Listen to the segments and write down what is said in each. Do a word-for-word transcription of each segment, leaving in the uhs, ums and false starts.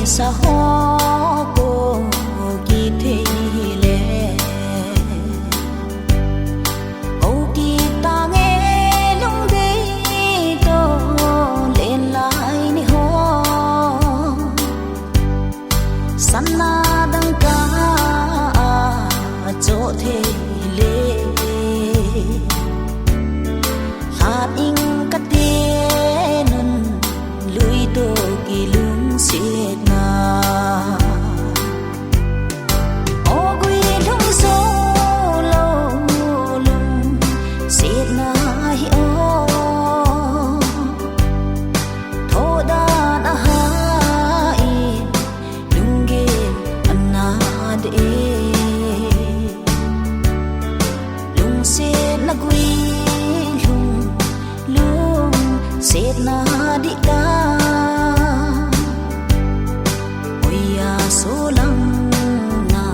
Saho ko kithei le, ko ti tange lungdei to lenlai ni ho. Sana dangka a cho thei le. Hat ing kate nun lui to kilungsetna. O gui lung zo lo lungsetna hi o. Thodan a ha in lunggel a na de. Lungsetna gui lung, lungsetna dih ta. Oi a so lang na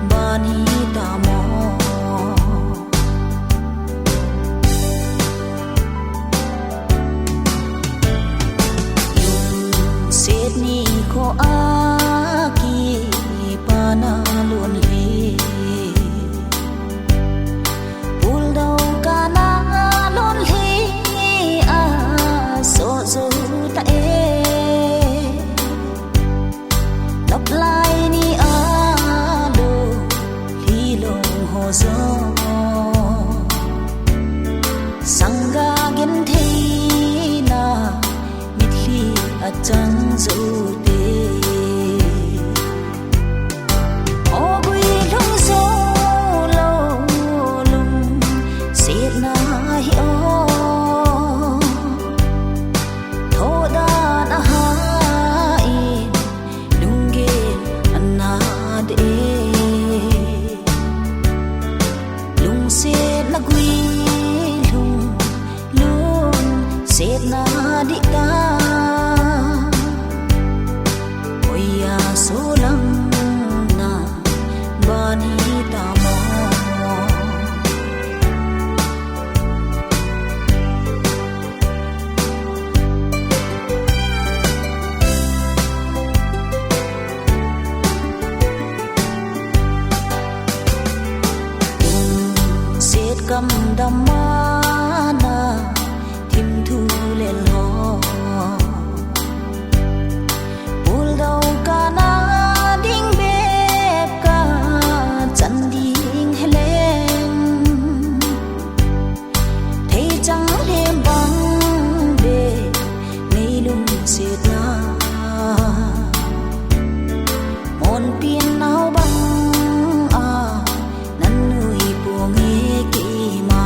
bani ta mo. Lungset ni kho a kipana lonle. Puldou kana lonle a so zo ta e. Lop lai ni a lo li long ho zo. Sangga gentheina mitlhi a chang zo te. O gui lung zo lo lungsetna hi o. Thodan a ha in lunggel a na de. Lungsetna gui lung, lungsetna dih ta. Oi a so lang na bani ta mo. Set kam damana thim thu le lo. Puldou kana ding bep ka chan ding heleng. Thei chang lem bang be nei lungsetna. Mon pin nau bang a nan nui pung e keima.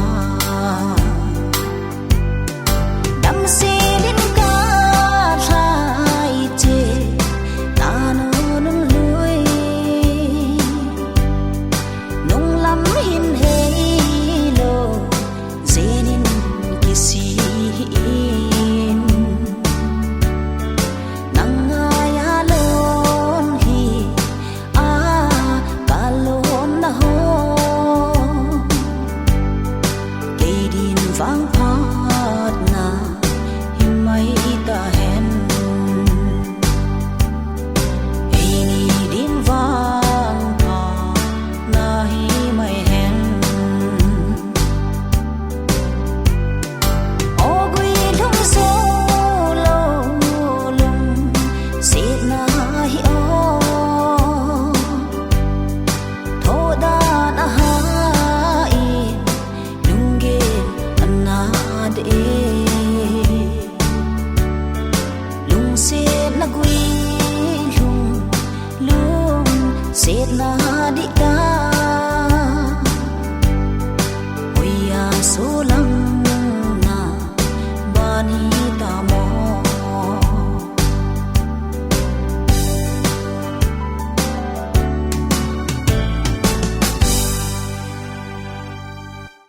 Damselin ka lhai che, na nu nun lui. Nunglam hin hei lo, zenin kisi in. Nang ngai a lon hi, a ka lon na ho. Kei din vang phat na hi mai ta hen. Ei ni din vang phat na hi mai hen. O gui lung zo lo lungsetna hi o. Thodan a ha in lunggel a na de. Lungsetna gui lung, lungsetna dih ta. Oi a so